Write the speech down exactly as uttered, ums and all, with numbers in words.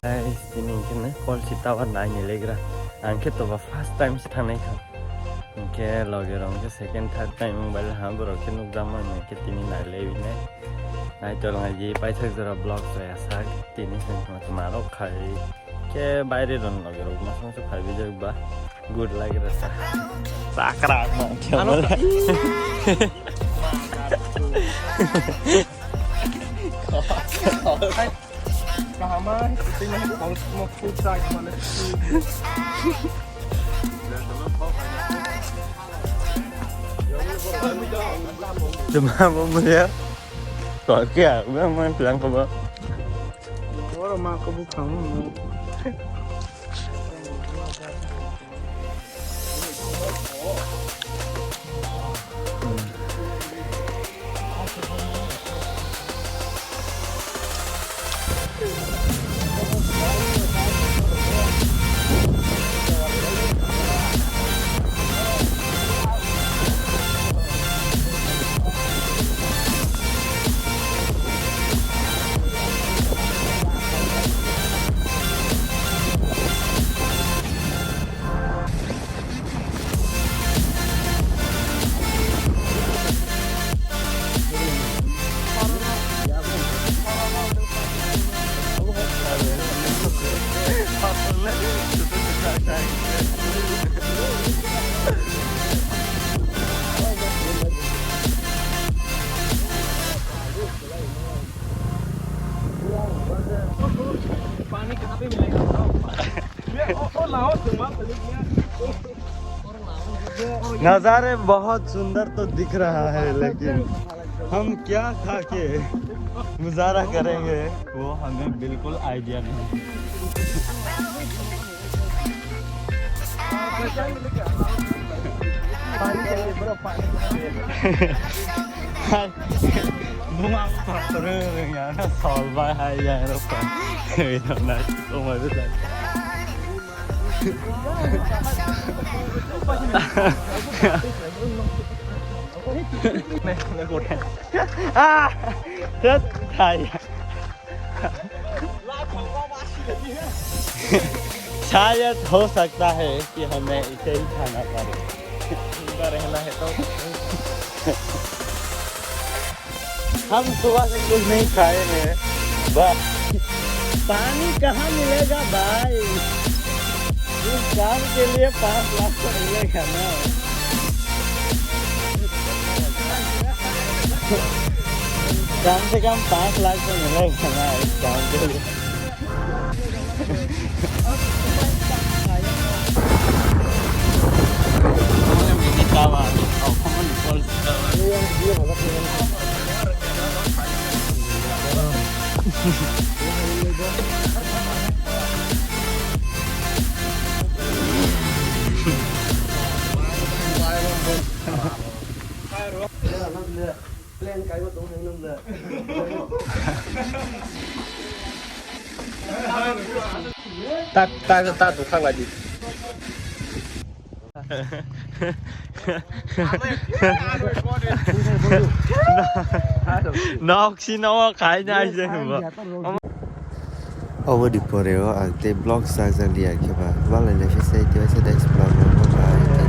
Guys, tini hwnkhe no Kolsi tower naini legra. Ang khe toba first time se thangnai kha. Hwnkhe loge rok hwnkhe second, third time wng bai ha borok khe nukjak man hwnkhe tini nai le bini. Nai tol nai ji paithak jora vlog chaya sak tini hwnkhe ma rok khai. Khe baire rok loge rok masang se phai bijak ba. Good lagi rasa. Sakra mo. Ano khe mo. Kahama, tinggal kol semua full tank mana. Cuma mau melihat. Kok ya, udah main bilang ke bawah. Orang mau ke bukang. पानी कहाँ पे मिलेगा? ये, ओ, ओ, लाओ, तुम आप नज़ारे बहुत सुंदर तो दिख रहा है, लेकिन हम क्या खा के गुजारा करेंगे, वो हमें बिल्कुल आइडिया नहीं। Bunga kotor ya, sol bai hai ya, rok. Ito na, oh my God. Ah, tet thai. शायद हो सकता है कि हमें इसे ही खाना पड़े। रहना है तो। हम सुबह से कुछ नहीं खाए हैं, बस। पानी कहाँ मिलेगा भाई? इस काम के लिए पाँच लाख तो मिलेगा ना। कम से कम पाँच लाख तो मिलेगा ना इस काम के लिए। Ta, ta, ta, tu khang lagi. Nok si no khai nai je ba. Obo di pore o ang tei vlog sa ja liya khe ba. Walai le se sai tei se next vlog o bye.